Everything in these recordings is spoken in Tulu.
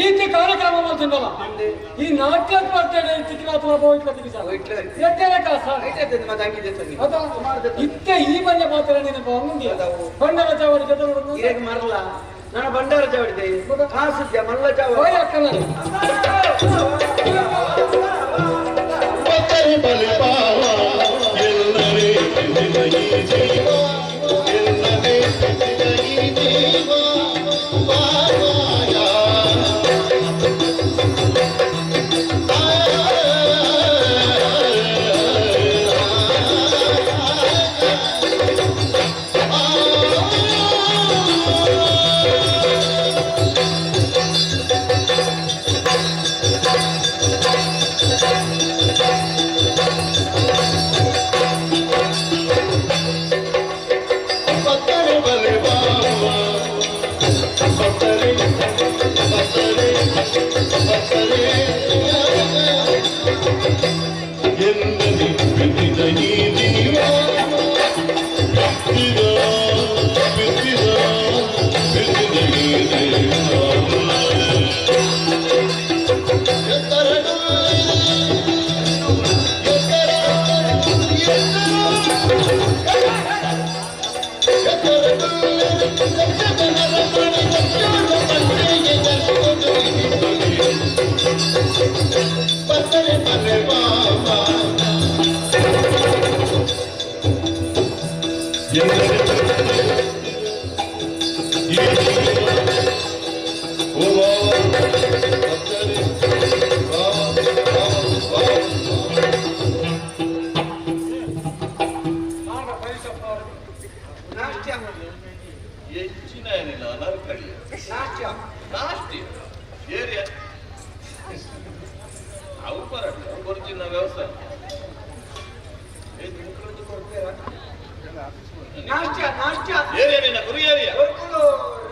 ಈತ ಕಾರ್ಯಕ್ರಮ ಮಾಡ್ತಿದ್ದಲ್ಲ ಈ ನಾಟ್ಯ ಬರ್ತೇನೆ ಇತ್ತೆ ಈ ಮನೆ ಮಾತ್ರ ನೆನಪು ಬಂಡರ ಚಾವಡಿ ಜೊತೆ ಮರಲ ನನ್ನ ಬಂಡಾರ ಚಾವಡಿ ಕಾಸು ಮಲ್ಲ ಚಾವಡಿ ಅಕ್ಕನ.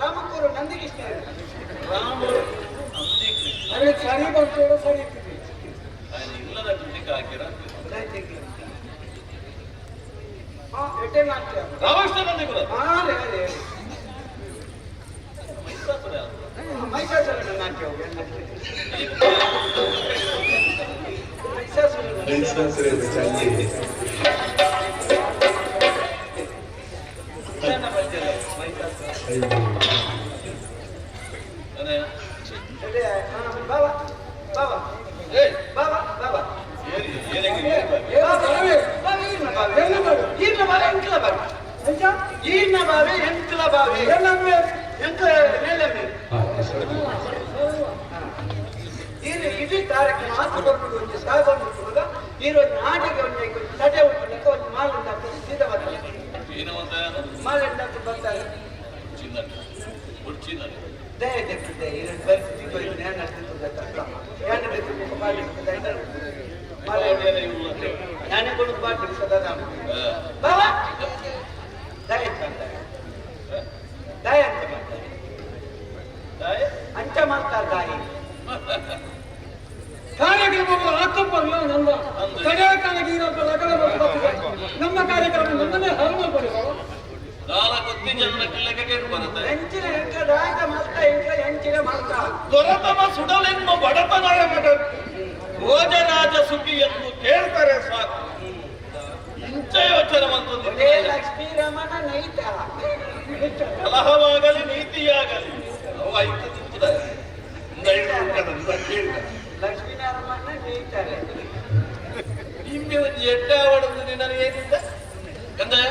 ರಾಮಕೂರು ನಂದಿಕೃಷ್ಣ. ಸರಿ ಬರ್ತೇವೆ ಸರಿ. ಕಾರ್ಯಕ್ರಮಗಳು ಆತಪ್ಪಲ್ಲ ನಂದ ಕಡೆಯಕಾಲಕ್ಕೆ ನಮ್ಮ ಕಾರ್ಯಕ್ರಮ ನಮ್ಮನ್ನೇ ಹಾಳು ಮಾಡ್ಕೊಳ್ಳಿ. ದೊರತನ ಸುಡಲೆನ್ನು ಬಡತನಯ ಮಗ ಭೋಜರಾಜ ಸುಖಿ ಎಂದು ಕೇಳ್ತಾರೆ ಸಾಕು. ಇಂಚ ಯೋಚನೆ ಬಂತದ್ದು. ಲಕ್ಷ್ಮೀ ರಮಣ ನೈತ ಕಲಹವಾಗಲಿ ನೀತಿಯಾಗಲಿ ಅವು ಐತ ತಿಂತದೆ. ಲಕ್ಷ್ಮೀನಾರಾಯಣ ನೇಯ್ತಾರೆ. ನಿಮ್ಮೆ ಒಂದು ಎಡ್ಡೆ ಆವಡದು ನಿನ್ನ ಏನಿದ್ದ ಗಂಧಯ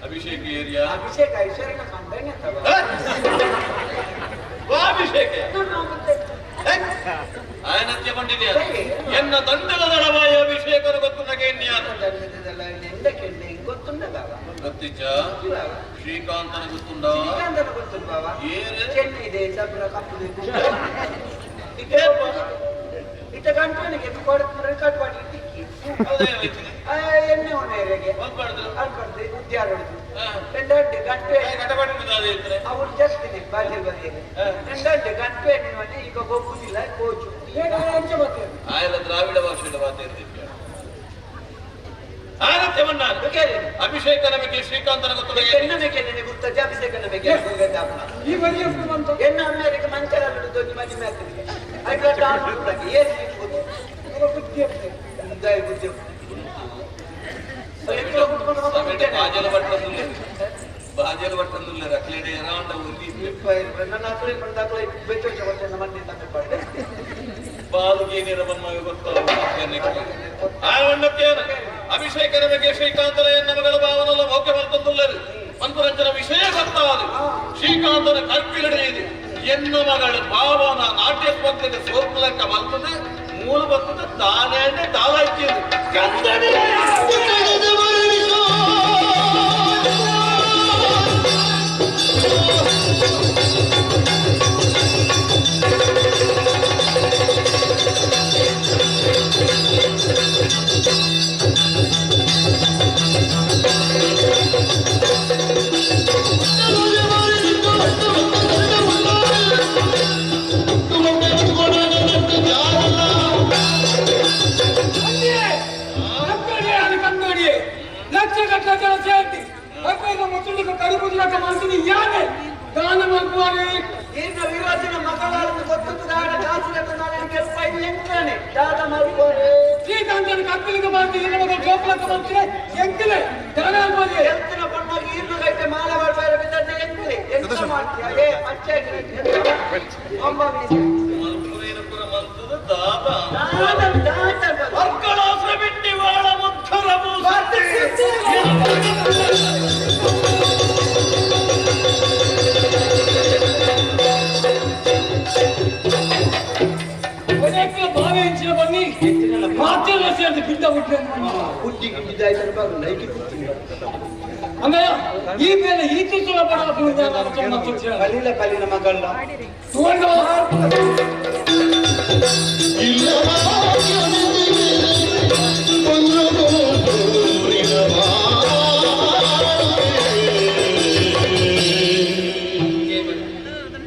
ಅಭಿಷೇಕ ಏರಿಯಾ ಅಭಿಷೇಕ ಐಶ್ವರ್ಯ ಅಭಿಷೇಕ ಆಯನತ್ಯ ಪಂಡಿತ ಎನ್ನ ದಂಡದ ದಳವಾಯ ಅಭಿಷೇಕನ ಗೊತ್ತು ನಗೇನ್ಯಾನ ಗೊತ್ತುಂಡ ಬಾಬಾ. ಗೊತ್ತಿಚ್ಚ ಶ್ರೀಕಾಂತನ ಗೊತ್ತುಂಡ. ಶ್ರೀಕಾಂತನ ಗೊತ್ತುಂಡು ಬಾಬಾ. ಚೆನ್ನೈ ಸಬ್ರ ಕಪ್ಪು ಇತ್ತ ಗಂಟನಿಗೆ ಕೊಡತ್ ಕಟ್ಪಾಡಿ ತಿಕ್ಕಿ ಎಣ್ಣೆ ಉಣ್ಣೆಗೆ ಅಲ್ಪಡ್ದು ಉದ್ಯಾರ ಹೊಡೆದು. ಎಂದಂಟೆ ಗಂಟೆ ಕಟಪಡಿನ ಇದ್ರೆ ಅವ್ರು ಜಾಸ್ತಿ ಬಾಜೆ ಬರೆಯ ಎಂದಂಟೆ ಗಂಟೆ ಈಗ ಗೊಬ್ಬುದಿಲ್ಲ ಕೋಚು. ಅಂಚೆ ಬರ್ತೇನೆ. ಆಯಲ ದ್ರಾವಿಡ ಭಾಷೆಯ ಮಾತಾಡ್ತಿದ್ದೆ ಆರತ್ಯವನ್ನ ಅಭಿಷೇಕ ನಮಗೆ ಶ್ರೀಕಾಂತನ ಗೊತ್ತಲ್ಲ. ಎನ್ನ ಮೇಕೆ ಗುರ್ತಜ ಅಭಿಷೇಕನ ಬೇಕೆ. ಈ ಬರಿಯ ಬಂತು. ಎನ್ನ ಅಮೇರಿಕ ಮಂಚರ ದೊಡ್ಡ ಮನೆ ಮಾಡ್ತೀನಿ ಐವತ್ತು ಏನ್ ಗೊತ್ತು. ಬುದ್ಧಿ ಆಗ್ತದೆ. ಉದ್ದಾಯ ಬುದ್ಧಿ. ಬಾಜಲ ಬಟ್ಟಂದುಲ್ಲ, ಬಾಜಲ ಬಟ್ಟಂದುಲ್ಲ ರಕ್ಲೇಡೆ ಏರಾಂಡ ಉಲ್ಲಿ. ನನ್ನ ಅಕ್ಲೆ ಬಂದಾಗಲೇ ಬೆಚ್ಚ ಮನೆ ತಮ್ಮ ಪಡ್ಡೆ. ಬಾಲುಗೇನಿರ ಬಮ್ಮಗ ಗೊತ್ತಲ್ಲ. ಅಭಿಷೇಕ ನಮಗೆ ಶ್ರೀಕಾಂತನ ಎನ್ನ ಮಗಳ ಭಾವನಲ್ಲ ಮೋಕೆ ಮಲ್ತಂದುಲ್ಲರು ಮನ್ಪುರಂಚನ ವಿಷಯ ಗೊತ್ತಾದು. ಶ್ರೀಕಾಂತನ ಕರ್ಪಿಲಡೆಯಿದೆ ಎನ್ನ ಮಗಳ ಭಾವನ ನಾಟ್ಯ ಸ್ಪರ್ಧೆಗೆ ಸೋರ್ಪಲಕ್ಕ ಬರ್ತದೆ ಮೂಲ ಬರ್ತದೆ ತಾನೇ ತಾಳ ಇಚ್ಚಿದೆ. ಕನ್ನಡಿಯೇ ಲಕ್ಷ ಗಟ್ಟಲೆ ಜನ ಸೇರ್ತಿ ಅಕ್ಕೈದ ಮುಚ್ಚಲಿಕ್ಕೆ ಕರಿಬುದಿಲಕ್ಕ ಮನಸ್ಸಿನ ಯಾನೆ ದಾನ ಮಲ್ಪುವಾರೆ. ಈರ್ನ ವಿರೋಧಿನ ಮಕ್ಕಳನ್ನು ಗೊತ್ತು ದಾಡ ಕಾಸು ನಾನು ಕೆಲಸ ಇದು ಎಂಟಾನೆ ದಾದ ಮಾಡ್ಕೋರೆ. ಶ್ರೀಕಾಂತನ ಕತ್ತಲಿಗೆ ಮಾಡ್ತೀನಿ ಮಗ ಜೋಪಲಕ್ಕ ಮಾಡ್ತೀನಿ ಎಂಕಲೆ ದಾನ ಅಲ್ಪದೆ. ಎಲ್ತಿನ ಬಣ್ಣಗೆ ಈರ್ನ ಕೈತೆ ಮಾಲ ಮಾಡ್ಬಾರ ಬಿದ್ದನ್ನ ಎಂಕ್ಲೆ ಎಂತ ಮಾಡ್ತೀಯ ಏ ಅಚ್ಚೆ ಮಲ್ಪುರೇನಪುರ ಮಲ್ತದ ದಾದ. ದಾದ ದಾದ. ವರ್ಕಳಾಸುರ ಬಿಟ್ಟಿ ವಾಳ ಮುದ್ಧರ ಮೂಸತಿ. ಕೊನೆಗೆ ಬಾವೆ ಇಂಚಿನ ಬನ್ನಿ ಮಾತೆಲ್ಲ ಸೇರಿದ ಗಿಡ್ಡ ಹುಟ್ಟಿದ. ಬುದ್ಧಿ ಗಿಡ್ಡಿದಾಯ್ತು ಬಾರು ಲೈಕ್ ಕೂತೀನಿ. ಅಂದ್ರೆ ಈ ಮೇಲೆ ಈ ತುಸುಲ ಬಡ. ಕಲೀಲ ಕಲೀಲ ಮಗಲ್ಲ. ಸುವರ್ಣ.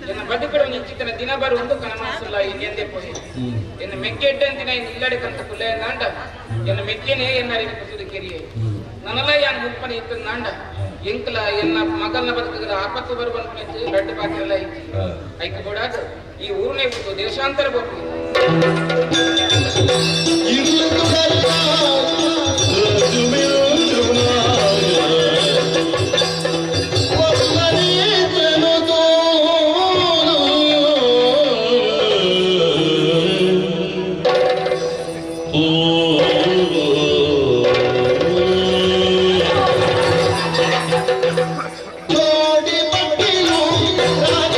ಎನ್ನ ಬದುಕಡು ನಿಶ್ಚಿತನ ದಿನ ಬರು ಒಂದು ಕನಮನಸುಲ್ಲ ಎಂದೇ ಪೋಯಿ ಎನ್ನ ಮೆಕ್ಕೆ ಎಡ್ಡಂತಿನ ಇಲ್ಲಡೆ ಕಂತ ಕುಲ್ಲೆ ನಾಂಡ ಎನ್ನ ಮೆಕ್ಕೆನೆ ಎನ್ನ ಅರಿವು ಕುಸುದು ಕೆರಿಯೆ ನನಲ ಯಾನ್ ಮುಪ್ಪನ ಇತ್ತ ನಾಂಡ ಎಂಕಲ ಎನ್ನ ಮಗಲ್ನ ಬದುಕದ ಆಪತ್ತು ಬರುವಂತ ರಡ್ಡು ಪಾತ್ರೆಲ್ಲ ಇತ್ತು ಐಕ ಬೋಡಾದ ಈ ಊರನೇ ಬಿಟ್ಟು ದೇಶಾಂತರ ಬೋಪು. ಜೋಡಿ ಪಟ್ಟಿಲು ರಾಜ.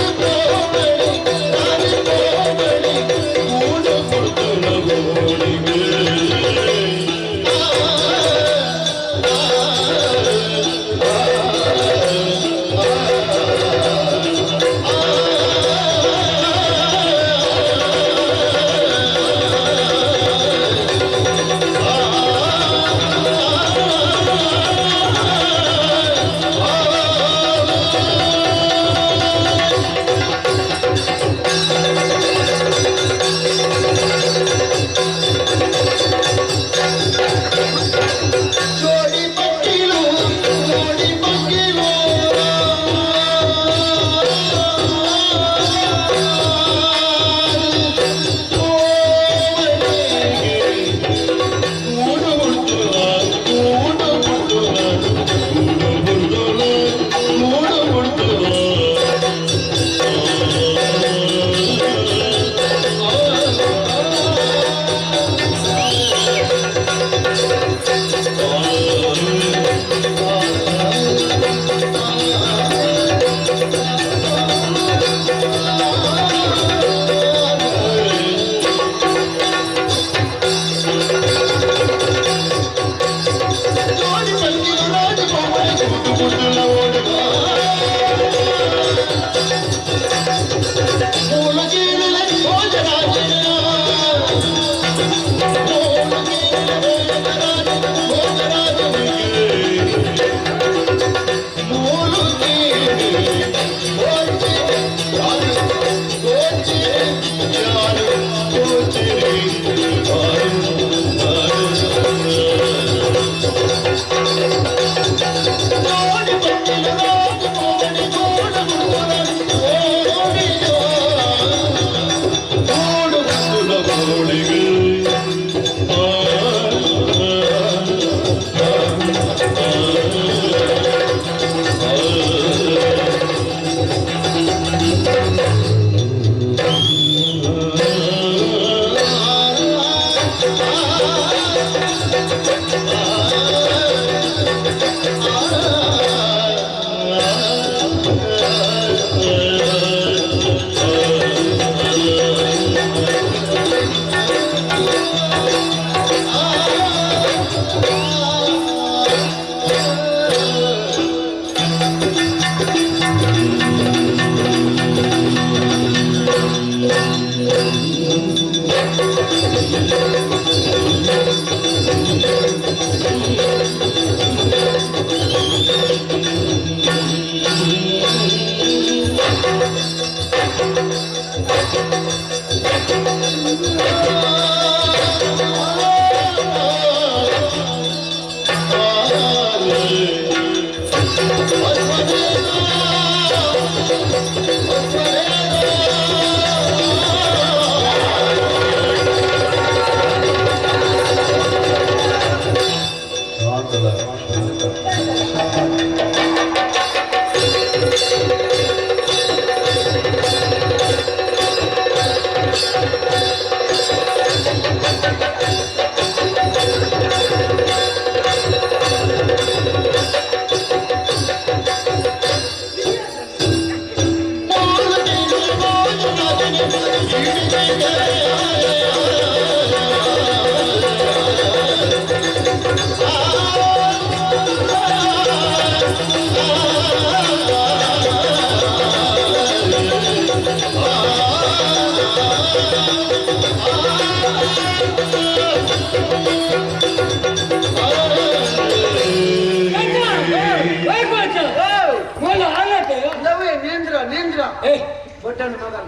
ಬುಡ್ಡಣ್ಣ ಮಗನ.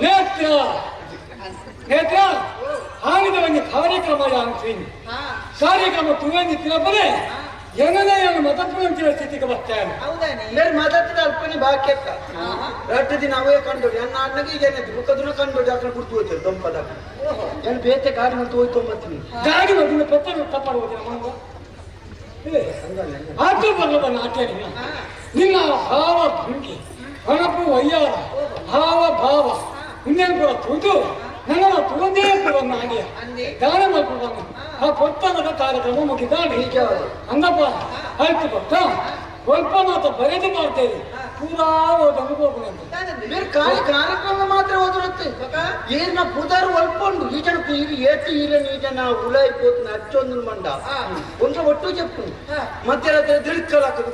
ನೇತ್ರ ನೇತ್ರ ಆನಿದ ಒಂದು ಕಾರ್ಯಕ್ರಮ ಅಂತೀನಿ. ಕಾರ್ಯಕ್ರಮ ತುವೆಂದಿತ್ತಿನ ಬರೇ ಏನನೇ ಏನು ಮತತ್ವಂತಿನ ಸ್ಥಿತಿಗೆ ಬರ್ತೇನೆ. ಹೌದಾನೆ. ಬೇರೆ ಮದತ್ತದ ಅಲ್ಪನಿ ಬಾಕಿ ಅಕ್ಕ ರಟ್ಟು ದಿನ ಅವೇ ಕಂಡೋಡಿ ಅನ್ನ ಅಣ್ಣಗೆ ಈಗ ಏನೈತಿ ಬುಕ್ಕದನ್ನ ಕಂಡೋಡಿ ಅక్కడ ಬಿಡ್ತು ಹೋಗ್ತಾರೆ ದೊಂಪದಾಗ. ಏನು ಬೇತೆ ಗಾಡಿ ಮಾಡ್ತು ಹೋಯ್ತು ತೊಂಬತ್ತೀನಿ. ಗಾಡಿ ಮದ್ದಿನ ಪತ್ತ ತಪ್ಪಾಡುವುದಿಲ್ಲ ಮಂಗ. ಆಟೋ ಬರಲ್ಲ ನಾಟ್ಯ. ನಿನ್ನ ಭಾವ ಭಂಗಿ, ಹಣಪು, ವಯ್ಯಾರ, ಭಾವ ಭಾವ ಇನ್ನೇನು ಕೂಡ ತುದು ನನ್ನ ತುಳದೇ ಕೂಡ ನಾಡಿಯ ದಾನ ಮಾಡ್ಕೊಂಡು ಆ ಪೊತ್ತನದ ಕಾರ್ಯಕ್ರಮ ಮುಗಿದಾನೆ. ಅಂದಪ್ಪ ಆಯ್ತು ಗೊತ್ತಾ, ಸ್ವಲ್ಪ ಮಾತ್ರ ಬರೆದು ಮಾಡ್ತೇವೆ, ಪೂರಾ ಓದನ್ನು ಹೋಗುವಂತ. ಬೇರೆ ಕಾರ್ಯಕ್ರಮ ಮಾತ್ರ ಓದಿರುತ್ತೆ. ಏನ ಪುದಾರು ಒಲ್ಪೊಂಡು ಈ ಜನ ಇರು ಏತು ಈರನ್ ಈ ಜನ ಉಳಾಯಿ ಪೋತನ ಅಚ್ಚೊಂದು ಮಂಡ ಒಂದ್ರ ಒಟ್ಟು చెప్పು. ಮಧ್ಯರಾತ್ರಿ ತಿಳ್ಕಲಾಕದು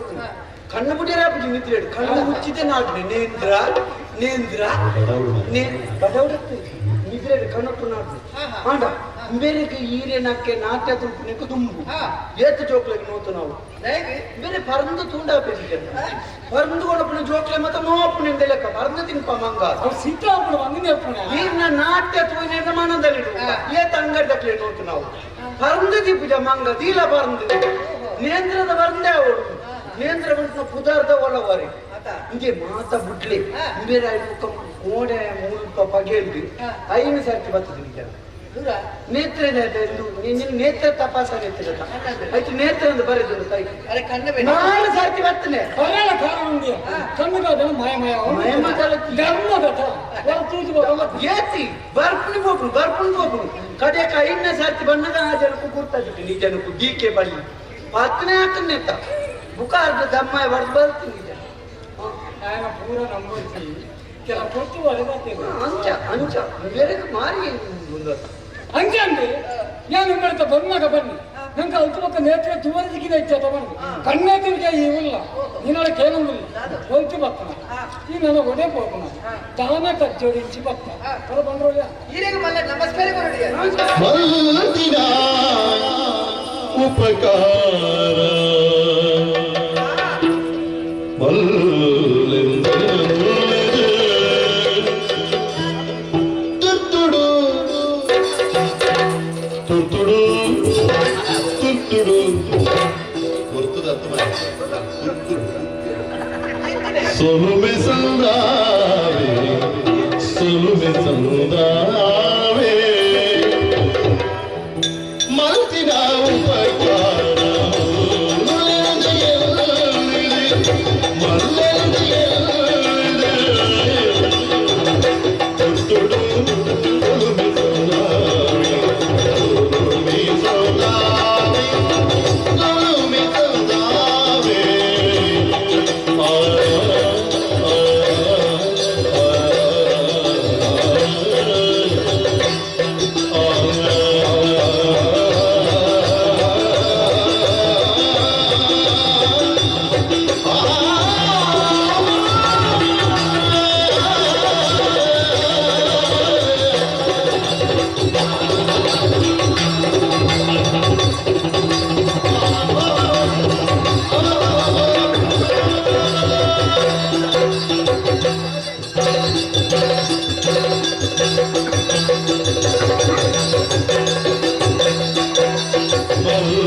ಕಣ್ಣು ಬಿಡಿರ ನಿದ್ರೆ ಕಣ್ಣು ಮುಚ್ಚಿದೆ ನಾಡ್ರೆ ನೇಂದ್ರ ನೇಂದ್ರ ನೇ ಬಡವಡತ್ತೆ ನಿದ್ರೆ ಕಣ್ಣು ನಾಡ್ರೆ ಮಾಡ ಬೇರೆ ಈರೇನಕ್ಕೆ ನಾಟ್ಯ ತುಳುಪುನೆಕ್ ದುಂಬು ಏತು ಜೋಕ್ಲೆಗ್ ನೋತು ನಾವು. ಬೇರೆ ಪರಂದು ತುಂಡ ಪರಂದು ಕೊಡಪುನ ಜೋಕ್ಲೆ ಮತ್ತೆ ನೋಪುನಿಂದ ಲೆಕ್ಕ ಪರಂದು ತಿನ್ಪ ಮಂಗ. ಅವ್ರು ಸೀತಾಪುರ ಬಂದು ನೇರ್ಪುಣ. ಈರ್ನ ನಾಟ್ಯ ತೂಯಿನ ಮನದಲ್ಲಿ ಏತ ಅಂಗಡಿ ದಕ್ಲೆ ನೋತು ನಾವು. ಪರಂದು ದೀಪುಜ ಮಂಗ ದೀಲ ಪರಂದು ನೇಂದ್ರದ ಬಂದೆ ಅವಳು ನೇಂದ್ರ ಬಂತ ಪುದಾರ್ದ ಒಳವರೆ ಇಂಗೆ ಮಾತ ಬುಡ್ಲಿ ಬೇರೆ ಕೋಡೆ ಮೂಲ್ಪ ಪಗೆಲ್ದು ಐದು ಸರ್ತಿ ಬರ್ತದೆ ನಿಜ. ನೇತ್ರ ನಿನ್ನ ನೇತ್ರ ತಪಾಸಣೆ ಇತ್ತಿರತ್ತ ಆಯ್ತು. ನೇತ್ರ ಅಂತ ಬರೆದು ಕೈ. ಅರೆ ಕಣ್ಣು ಬೇಡ. ನಾಲ್ಕು ಸರ್ತಿ ಬರ್ತನೆ. ಬರಲ್ಲ ಕಾರಣ ಉಂಡಿಯ ಕಣ್ಣುಗಾದ ಮಾಯ ಮಾಯ. ಮಾಯ ಮಾಯ. ಧರ್ಮಗತ ತೂಜು. ಏತಿ ಬರ್ಪುನಿ ಹೋಗ್ರು ಬರ್ಪುನಿ ಹೋಗ್ರು ಕಡೆಕ ಐದನೇ ಸರ್ತಿ ಬಣ್ಣದ ಆ ಜನಕ್ಕೂ ಗುರ್ತಾಗ್ಬಿಟ್ಟು ನೀ ಜನಕ್ಕೂ ಡಿ ಕೆ ಬಳ್ಳಿ ಪತ್ತನೇ ಹಾಕನ್ನೆತ್ತ ಬುಕಾರ್ದ ದಮ್ಮ ಬಡ್ದು ಬರ್ತೀನಿ ಜನ. ఆయన ಪೂರ ನಂಬೊಚ್ಚಿ ಕೆಲ ಪೊತ್ತು ಬರ್ತೇನೆ. ಅಂಚ ಅಂಚ ಬೇರೆ ಮಾರಿ ಮುಂದೆ. ಅಂಚಂడి ನಾನು ಉಮ್ಮಡಿತ ಬಂದಾಗ ಬನ್ನಿ ನಂಗೆ ಅಲ್ತು ಪಕ್ಕ ನೇತ್ರ ತುವರಿದಿಕ್ಕಿದ ಇಚ್ಛೆ ತಗೊಂಡು ಕಣ್ಣೇ ತಿರುಗಿ ಈ ಉಲ್ಲ ನಿನ್ನೊಳ ಕೇಳಂಗಿಲ್ಲ ಹೊಲ್ತು ಬತ್ತನ ಈ ನನ್ನ ಒಡೆ ಹೋಗೋಣ ದಾನ ಕಚ್ಚೋಡಿ ಇಂಚಿ ಬತ್ತ ಹೊರ ಬಂದ್ರೋಯ್ಯ. ಈರೆಗೆ ಮಲ್ಲ ನಮಸ್ಕಾರ ಕೊರಡಿ. ಮಲ್ದಿನ ಉಪಕಾರ ಮಲ್ಲೆಂದು ತುರ್ತುಡು ತುರ್ತುಡು ತುರ್ತುಡು ಗುರ್ತದ ಅರ್ಥ ಮಾಡಿ. ತುರ್ತುಡು ಸೊಲುಮೆ ಸಂದಾವೆ ಸೊಲುಮೆ ಸಂದಾವೆ ಮಲ್ತಿನ ಉಪಕಾರ ಮಲ್ಲೆಂದು ಎಲ್ಲಿದೆ? ತುರ್ತುಡು ಸೊಲುಮೆ ಸಂದಾವೆ ಸೊಲುಮೆ ಸಂದಾವೆ ಸೊಲುಮೆ ಸಂದಾವೆ ಆ ಆ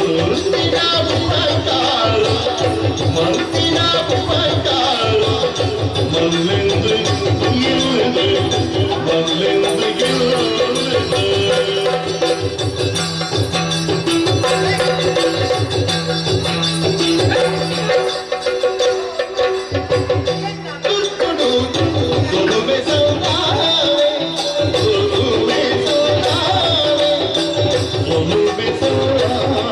ಮಲ್ತಿನ ಉಪಕಾರ ಮಲ್ತಿನ ಉಪಕಾರ ಮಲ್ಲೆಂದು ಇಲ್ಲದೆ ಮಲ್ಲೆಂದು ಇಲ್ಲದೆ. ತುರ್ತುಡು ತುಳುವೆ ಸೌದಾವೆ ತುಳುವೆ ಸೌದಾವೆ ತುಳುವೆ ಸೌದಾವೆ.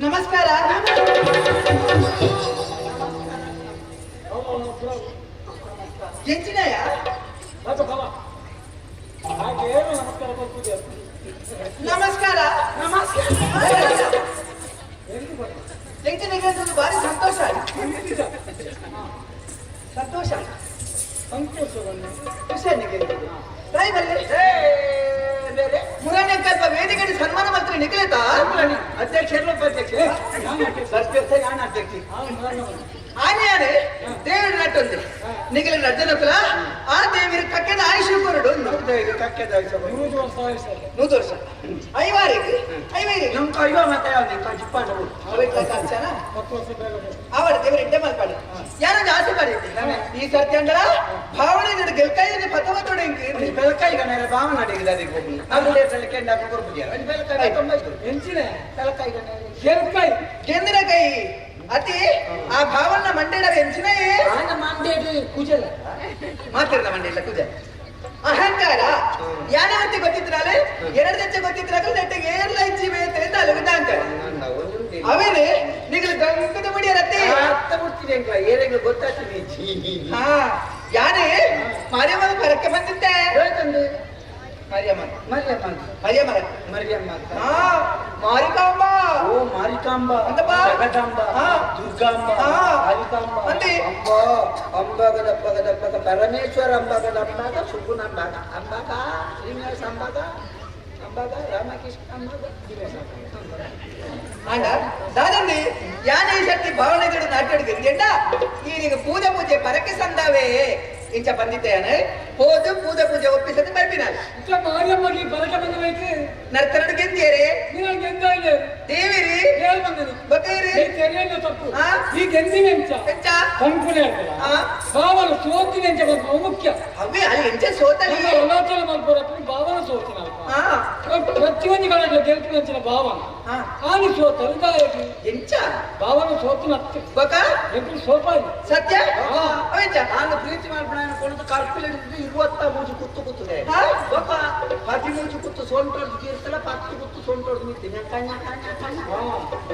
ನಮಸ್ಕಾರ. ಎಂಚಿನಯ್ಯ? ನಮಸ್ಕಾರ. ನಮಸ್ಕಾರ. ಎಂಚಿನ ಭಾರಿ ಸಂತೋಷ, ಸಂತೋಷ. ಮುರಾನೆ ಕಲ್ಪ ವೇದಿಕೆ ಸನ್ಮಾನ ಮಾಡ್ತಾರೆ ನಿಖಲೇತಾ. ಅಧ್ಯಕ್ಷರು, ಉಪಾಧ್ಯಕ್ಷ, ಅಧ್ಯಕ್ಷ. ಆನೆ ಆನೆ ದೇವರು ನಟ್ಟೊಂದು ನಿಖಲ ರಜ್ಜನಕುಲ ಆ ದೇವಿರ ಕಕ್ಕೆದ ಆಯುಷ್ ಕೊರಡು. ಕಕ್ಕೆದ ಆಯುಷ್ 100 ವರ್ಷ. ಐವಾರಿಗೆ ಐವೈರಿಗೆ. ನಮ್ ಕೈವ ಮತ್ತೆ ಜಿಪ್ಪಾಟ. ಅವರ ದೇವರ ಇಡ್ಡೆ ಮಲ್ಪಾಡು ಯಾರೊಂದು ಆಸೆ ಪಡಿದ್ದೆ ಈ ಸರ್ತಿ ಅಂಡಲ ಭಾವನೆ ಗೆಲ್ಕಾಯಿ ಪತವ ತೊಡಂಕಿ. ಬೆಳಕಾಯಿ ಗಣರ ಭಾವನ ಅಡಿಗೆ ಹೋಗಿ ಅದು ಕೆಂಡ ಕೊರ್ಬುದಿಯ ಬೆಳಕಾಯಿ ತೊಂಬತ್ತು ಬೆಳಕಾಯಿ ಗಣರ ಗೆಲ್ಕಾಯಿ. ಗೆಂದಿನ ಕೈ ಅತಿ ಆ ಭಾವನ ಮಂಡೇಡ ಎಂಚಿನಯೇ. ಆನ ಮಂಡೇಡು ಕುಜಲ. ಮಾತಿರ್ನ ಮಂಡಿಲ್ಲ ಕುಜ ಅಹಂಕಾರ ಯಾನವತ್ತಿ ಗೊತ್ತಿದ್ರಾಲೆ ಎರಡು ದಚ್ಚ ಗೊತ್ತಿದ್ರಾಗಲೂ ನೆಟ್ಟಿಗೆ ಏರ್ಲ ಇಚ್ಚಿ ಬೇತೆ ಅಂತ ಅಲುಗುದ ಅಹಂಕಾರ ಅವೇನೆ ನಿಗಲು ಗಂಕದ ಮುಡಿಯರತ್ತೆ. ಅರ್ಥ ಬಿಡ್ತೀನಿ ಅಂಕ ಏರೆಂಗ ಗೊತ್ತಾಗ್ತೀನಿ. ಹಾ ಯಾನೇ ಮಾರಿಯಮ್ಮ ಬರಕ್ಕೆ ಬಂದಿದ್ದೆ. ಹೇಳ್ತಂದು. ಮಾರಿಯಮ್ಮ. ಮರಿಯಮ್ಮ. ಮರಿಯಮ್ಮ. ಮರಿಯಮ್ಮ. ಹಾ ಮಾರಿಕಾಂಬ. ಓ ಮಾರಿಕಾಂಬ. ಅಂತಪ್ಪ. ಜಗದಾಂಬ. ಹಾ. ದುರ್ಗಾಂಬ. ಹಾ. ಕಾಳಿಕಾಂಬ. ಅಂದಿ. ಅಂಬಾ ಅಂಬಾಗದಪ್ಪಗದಪ್ಪಗ ಪರಮೇಶ್ವರ ಅಂಬಾಗದ ಅಂಬಾಗ ಸುಗುಣಂಬಾಗ ಅಂಬಾಗ ಶ್ರೀನಿವಾಸ ಅಂಬಾಗ ಅಂಬಾಗ ರಾಮಕೃಷ್ಣ ಅಂಬಾಗ. ಆಂಡ ದಾದಂದಿ ಯಾನೇ ಈ ಶಕ್ತಿ ಭಾವನೆಗಳು ನಾಟ್ಯಾಡಿಗೆ ಗೆಂಡ ಈಗ ಪೂಜೆ ಪೂಜೆ ಪರಕ್ಕೆ ಸಂದಾವೇ ಇಂಚ ಬಂದಿದ್ದೇನೆ ಹೋದು ಪೂಜೆ ಪೂಜೆ ಒಪ್ಪಿಸದೆ ಬರ್ಪಿನ. ಮಾರಿಯಮ್ಮಗೆ ಬರಕ್ಕೆ ಬಂದ ಬೈಕ್. ನರ್ತನಡು ಗೆಂದಿಯರೇ. ನೀನು ಗೆಂದ ಇಲ್ಲ. ದೇವಿರಿ. ಹೇಳಿ ಬಂದನಿ. ಬಕೈರಿ. ಈ ತೆರೆಯಲ್ಲ ತಪ್ಪು. ಆ? ಈ ಗೆಂದಿನ ಎಂಚ ಎಂಚ ಕಂಪನಿ ಹೇಳ್ತಲ್ಲ. ಆ? ಭಾವನ ಸೋತಿನ ಎಂಚ ಬಂತು ಮುಖ್ಯ. ಅವೇ ಅಲ್ಲಿ ಎಂಚ ಸೋತಲಿ. ನಮ್ಮ ಅರುಣಾಚಲ ಮಲ್ಪುರಪ್ಪ ಭಾವನ ಸೋತಿನ ಹಾ. ಪ್ರತಿಯೊಂದು ಕಡೆ ಗೆಲ್ಪಿನ ಅಂಚಿನ ಭಾವನ. ಹಾ. ಆನಿ ಸೋತಲು ಗಾಯಕಿ. ಎಂಚ ಭಾವನ ಸೋತಿನ ಅತ್ತೆ. ಬಕ ಎప్పుడు ಸೋಪಾಯಿ. ಸತ್ಯ. ಹಾ. ಅವೆಂಚ. ನಾನು ಪ್ರೀತಿ ಮಾಡ್ಬಿಡ ಕೊಡದು ಕರ್ಪಿಲ್ ಹಿಡಿದು ಇರುವತ್ತ ಮೂಜು ಕುತ್ತು ಕುತ್ತದೆ. ಹಾ? ಒಬ್ಬ 13 ಕುತ್ತು ಸೊಂಟೊಡ್ದು ತೀರ್ತಲ 10 ಕುತ್ತು ಸೊಂಟೊಡ್ದು ನಿಂತೀನಿ ಕಣ್ಣ ಕಣ್ಣ ಕಣ್ಣ.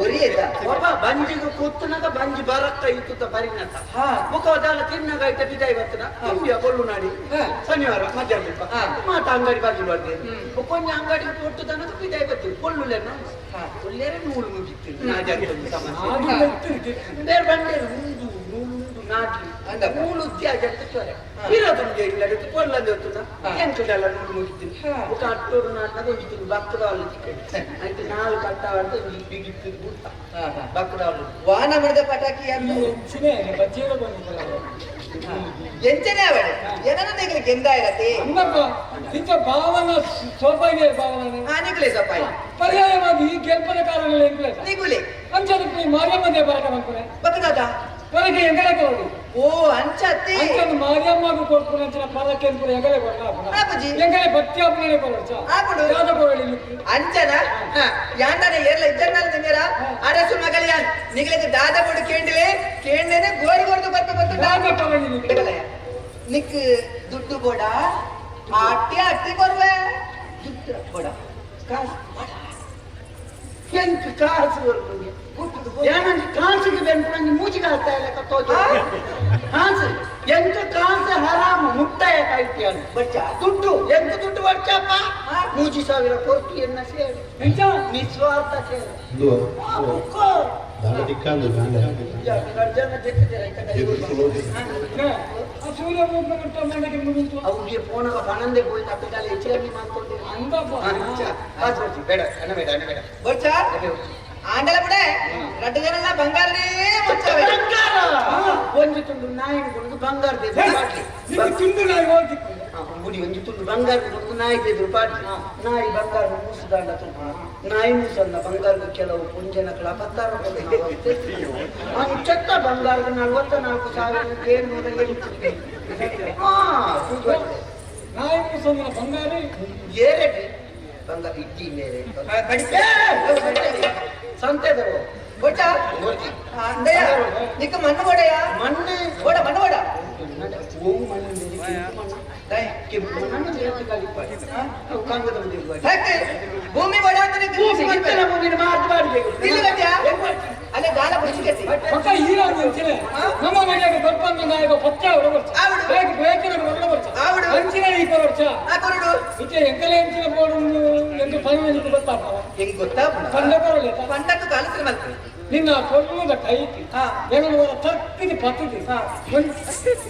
ಒರಿಯದ. ಒಬ್ಬ ಬಂಜಿಗೆ ಕುತ್ತನಾಗ ಬಂಜಿ ಬರಕ್ಕ ಇತ್ತುತ್ತ ಪರಿಣತ. ಹಾ. ಮುಖವಾದಾಲ ತಿನ್ನಾಗ ಐತ ಬಿದಾಯಿ ಬತ್ತನ ತುಂಬಿಯ ಕೊಲ್ಲು ನಾಡಿ. ಹಾ. ಶನಿವಾರ ಮಧ್ಯಾಹ್ನ. ಹಾ. ಮಾತ ಅಂಗಡಿ ಬಾಜು ಬರ್ದೆ. ಹ್ಮ್. ಕೊಂಚ ಅಂಗಡಿ ಕೊಟ್ಟು ತನಕ ಬಿದಾಯಿ ಬತ್ತೀವಿ ಕೊಲ್ಲುಲೆನ. ಹಾ. ಕೊಲ್ಲೇರೆ ನೂಲು ಮುಗಿತ್ತು ನಾಜಂತ ಸಮಸ್ಯೆ. ಅದು ಎತ್ತಿರ್ತಿ. ಬೇರೆ ಬಂಡೇರು ಉಂದು ನೂಲು ಉಂದು ನಾಟಿ. ಅಂದಪ್ಪ. ನೂಲು ತ್ಯಾಜಂತ ಚೊರೆ ಇರೋದೊಂದು ಇಲ್ಲ ಕೊಲ್ಲಂದು ಹೊತ್ತುನ. ಹಾ. ಎಂಕುದೆಲ್ಲ ನೂಲು ಮುಗಿತೀನಿ. ಹಾ. ఒక ಅಟ್ಟೋಡು ನಾಟಿನಾಗ ಒಂಜಿ ತಿಂದು ಬಕ್ಕದಾವಲು ಚಿಕ್ಕಡಿ ಆಯ್ತು ನಾಲ್ಕು ಅಟ್ಟ ಒಂಜಿ ಬಿಗಿತ್ತು ಬೂತ ಬಕ್ಕದಾವಲು. ವಾನ ಮರದ ಪಟಾಕಿ ಈ ಅಂತ. ಎಂಚಿನೇ ಬಜ್ಜಿಗೆ ಬಂದಿದ್ದಲ್ಲ. ಎಂಚನೆ ಅವಳು ಏನನ್ನ ನಿಗಲಿ ಗೆಂದಾಯಿರತಿ. ಅಂದಪ್ಪ ಇಂಥ ಭಾವನ ಸೋಪಾಯಿಗೆ ಭಾವನೆ. ಆ ನಿಗುಲೆ ಸೊಪ್ಪಾಯಿ. ಪರ್ಯಾಯವಾಗಿ ಈ ಗೆಲ್ಪನ ಕಾರಣ ಎಂಕುಲೆ. ನಿಗುಲೆ. ಅಂಚದ ಮಾರಿಯಮ್ಮದೇ ಬರಕ ಬಂದ್ಕೊನೆ. ಬಕದಾದ. ಬರಕ್ಕೆ ಎಂಕಲೆ ಕೊರಡು. ಓ ಅಂಚತ್ತಿ. ಅಂಚದ ಮಾರಿಯಮ್ಮಗೂ ಕೊಡ್ಪುನ ಅಂಚಿನ ಪರಕ್ಕೆ ಎಂಕುಲೆ ಎಂಕಲೆ ಕೊರಡ. ಆಪುಜಿ. ಎಂಕಲೆ ಭಕ್ತಿ ಕೊರಡ್ಚ. ಆಪುಡು. ಯಾದ ಕೊರಡಿ. ಅಂಚನ ಯಾಂದನ ಏರ್ಲ ಇದ್ದನ್ನಲ್ಲ ನಿಮೇರ ಅರಸು ಮಗಲಿಯಾನ್ ನಿಗಲಿಗೆ ದಾದ ಬುಡು ಕೇಂಡಿಲೆ ಕೇಂಡೇನೆ ಗೋರು ಗೋರ್ದು ಬರ್ತ ಗೊತ್ತು. ಯಾದ ಕೊರಡಿ. ನಿಕ್ ದುಡ್ಡು ಬೋಡ ಆಟಿ ಆಟಿ ಕೊರ್ವೆ ದುಡ್ಡು ಬೋಡ. ಕಾಸು ಎಂಕ್ ಕಾಸು ಬರ್ಪುಂಗೆ ಏನಂದ್ರೆ ಕಾಸಿಗೆ ಬೆನ್ಪುನಂಗೆ ಮೂಜಿಗೆ ಹಾಕ್ತಾ ಇಲ್ಲ ಕತ್ತೋಜು. ಆ? ಕಾಸು ಎಂಕ ಕಾಸು ಹರಾಮ ಮುಟ್ಟಾಯ ಕಾಯ್ತಿಯಾನು. ಬಚ್ಚ. ದುಡ್ಡು ಎಂಕ ದುಡ್ಡು ಬರ್ಚಪ್ಪ. ಆ? ಮೂಜಿ ಸಾವಿರ ಕೊರ್ತು ಎನ್ನ ಸೇವೆ. ಎಂಚ. ನಿಸ್ವಾರ್ಥ ಸೇವೆ. ಇಂದು ಆ, ಬುಕ್ಕೋ. ದಾಲ ತಿಕ್ಕಾಂದು ಕಾಂಡೆ. ಜನ ಜೆತ್ತಿದ್ದೀರ ಈ ಕಡೆ. ಆ ಸೂರ್ಯ ಮೂವ್ಮೆಂಟ್ ಮಂಡಕ್ಕೆ ಮುಗಿತು. ಅವ್ರಿಗೆ ಫೋನಾಗ ಪಣಂದೆ ಹೋಯ್ತು ಅಕ್ಕದಲ್ಲಿ ಹೆಚ್ಚಾಗಿ ಮಾಡ್ಕೊಂಡು. ಅಂದಪ್ಪ. ಕಾಸು ಬರ್ಚಿ ಬೇಡ ಅಣ್ಣ ಬೇಡ ಅಣ್ಣ ಬೇಡ. ಬಚ್ಚ ಆಂಡಲ ಬಿಡೆ ರಡ್ಡು ಜನ ಬಂಗಾರನೇ ಮುಚ್ಚವೆ. ಬಂಗಾರ ಒಂಜಿ ತುಂಡು ನಾಯಿ ಕೊಡುದು ಬಂಗಾರ ಪಾಟ್ಲಿ. ನಿಮ್ಗೆ ತುಂಡು ನಾಯಿ ಹೋಗಿತ್ತು. ಗುಡಿ ಒಂಜಿ ತುಂಡು ಬಂಗಾರ ಕೊಡುದು ನಾಯಿ ತೆಗೆದು ಪಾಟ್ಲಿ. ನಾಯಿ ಬಂಗಾರ ಮೂಸುದಾಂಡ ತುಂಬ ನಾಯಿ ಮೂಸಲ್ಲ ಬಂಗಾರದ ಕೆಲವು ಪುಂಜನಗಳ ಅಪತ್ತಾರ ಅಂಚತ್ತ ಬಂಗಾರದ 44,708. ಹಾ ತೂತು. ನಾಯಿ ಮೂಸಂದಿನ ಬಂಗಾರ. ಏರಡಿ ಬಂಗಾರ ಇಡ್ಡಿ ಮೇರೆ ಸಂತೆ ಬರುವ. ಬಚ್ಚ ಅಂದಯ್ಯ ನಿಕ್ಕ ಮಣ್ಣು ಬೋಡಯ್ಯ. ಮಣ್ಣು. ಬೋಡ ಮಣ್ಣು ಬೋಡ. ಓವು ಮಣ್ಣು ಮಣ್ಣು. ಕೆಂಪು ಮಣ್ಣು ಎತ್ತು ಕಲಿಪಾಡಿ ಅವು ಕಂಗದ ಮುಂದೆ. ಯಾಕೆ ಭೂಮಿ ಬಡ ಅಂತ ಭೂಮಿ ಇತ್ತಲ ಭೂಮಿನ ಮಾರ್ದು ಬಾಡಿಗೆ. ಇಲ್ಲಿ ಗಟ್ಟಿಯಾ ಅಲ್ಲೇ ಗಾಲ ಬುಚ್ಚಿ ಗಟ್ಟಿ. ಪಕ್ಕ ಈರಾಜು ಅಂಚಿನ ನಮ್ಮ ಮನೆಯಾಗ ಬರ್ಪಂದ ನಾಯಕ ಪಚ್ಚ ಹೊರಬರ್ಚ. ಆವಡು. ಬೇಗ ಬೇಕನ ಹೊರಬರ್ಚ. ಆವಡು. ಅಂಚಿನ ಈ ಬರಬರ್ಚ. ಆ ಕೊರಡು. ಇತ್ತೆ ಎಂಕಲೆ ಅಂಚಿನ ಬೋರ್ಡ್ ಎಂದು ಪನವನಿಗೆ ಗೊತ್ತಾಪ. ಹೆಂಗ್ ಗೊತ್ತಾ? ಪಂಡ ಬರಲ್ಲ. ಪಂಡಕ್ಕೂ ಕಾಲಸಿನ ಮಲ್ತು. ನಿನ್ನ ಕೊಲ್ಲುವುದ ಕೈತಿ ಏನೋ ತಟ್ಟಿದ ಪತ್ತದಿ ಒಂದು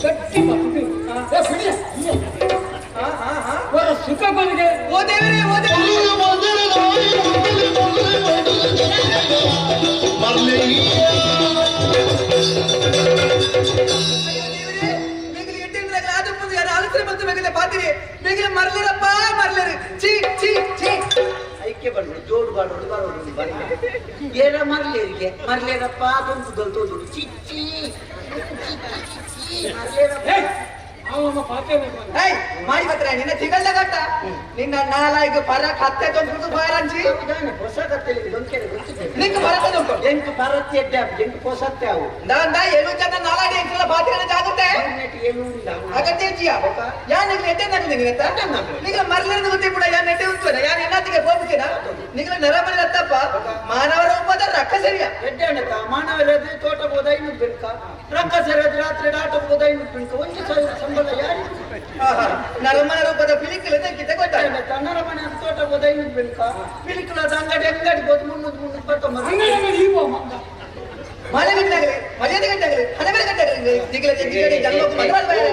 ಗಟ್ಟಿ ಪತ್ತದಿ ಬಿಡಿ ವರ ಸುಖ ಬರಿಗೆ. ಓ ದೇವರೇ, ಓ ದೇವರೇ. ಅಯ್ಯೋ ದೇವರೇ, ಮೇಗಲಿ ಎಟ್ಟಿನ ಆದ ಯಾರು ಆಲೋಚನೆ ಬಂತು ಮೇಗಲೆ ಪಾತಿರಿ ಮೇಗಲೆ ಮರಲಿರಪ್ಪ ಮರಲಿರು ಚೀ ಚೀ ಚೀ. ಐಕ್ಯ ಬಂದು ಜೋಡು ಬಾಡೋಡು ಬರೋಡು ಬರಲಿ ಏನ ಮರ್ಲೇರಿಗೆ ಮರ್ಲೇರಪ್ಪ ಅದೊಂದು ದೊಡ್ಡ ಚಿಚ್ಚಿ ಚಿಚ್ಚಿ ಮರ್ಲೇರಪ್ಪ. ಅವಮ್ಮ ಪಾತೆ. ಏಯ್ ಮಾಡಿ ಬತ್ರ ನಿನ್ನ ತಿಗಳ್ದ ಗಟ್ಟ ನಿನ್ನ ನಾಲಾಯ್ಗ ಪರ ಕತ್ತೆ ತೊಂದು ಬಾರಂಜಿ. ಇದಾನೆ ಹೊಸ ಕತ್ತಲಿ ದೊಂಕೆರೆ ಗೊತ್ತಿದೆ. ನಿಂಗೆ ಬರತ್ತ ದೊಂಕು. ಎಂಟು ಪರತ್ತಿ ಎಡ್ಡೆ ಎಂಟು ಪೊಸತ್ತೆ ಅವು. ದಾಂದ ಏಳು ಜನ ನಾಲಾಡಿ ಎಂಕಲ ಪಾತಿರನ ಜಾಗುತ್ತೆ. ನೆಟ್ ಏನು ಇಲ್ಲ. ಅಗತ್ಯ ಇಜ್ಜಿಯ ಯಾ ನಿಗ್ಲ ಎಟ್ಟೆ ನಗಲು ನಿಗ್ಲ ನಿಗ್ಲ ಮರ್ಲಿರದ ಗೊತ್ತಿ ಕೂಡ ಯಾ ನೆಟ್ಟೆ ಉಂಚುವನ ಯಾ ಎನ್ನಾತಿಗೆ ಹೋಗ್ಬೇಕೇನ ನಿಗ್ಲ ನರಮನೆ ರತ್ತಪ್ಪ ಮಾನವ ರೂಪದ ರಕ್ಕಸರಿಯ. ಎಡ್ಡೆ ಅಣ್ಣತ ಮಾನವರಾದ್ರೆ ತೋಟ ಹೋದ 500 ಬಿಡ್ಕ ರೊಕ್ಕ ಸರಿಯಾದ ರಾತ್ರಿ ಆಟ ಹೋದ 500 ಬಿಡ್ಕ 1000 ಸಂಬಳ ಯಾರಿಗೂ. ಆಹಾ, ನರಮನ ರೂಪದ ಪಿಲಿಕಲ ಕಿತ್ತ ಗೊತ್ತಾಗ. ತನ್ನರ ಮನೆ ತೋಟ ಹೋದ 500 ಬಿಡ್ಕ ಪಿಲಿಕುಲದ ಅಂಗಡಿ ಅಂಗಡಿ ಹೋದ 300 300 ಬರ್ತಮ್ಮ. ಅಂಗಡಿ ಅಂಗಡಿ ಈ ಹೋಮ. ಮಳೆ ಗಂಟಾಗಲಿ ಮರ್ಯಾದೆ ಗಂಟಾಗಲಿ ಹಣ ಮೇಲೆ ಗಂಟಾಗಲಿ ನಿಗ್ಲ ಜಗ್ಗಿ ಜನ್ಮಕ್ಕೆ ಮದುವೆ ಬಾಯರೆ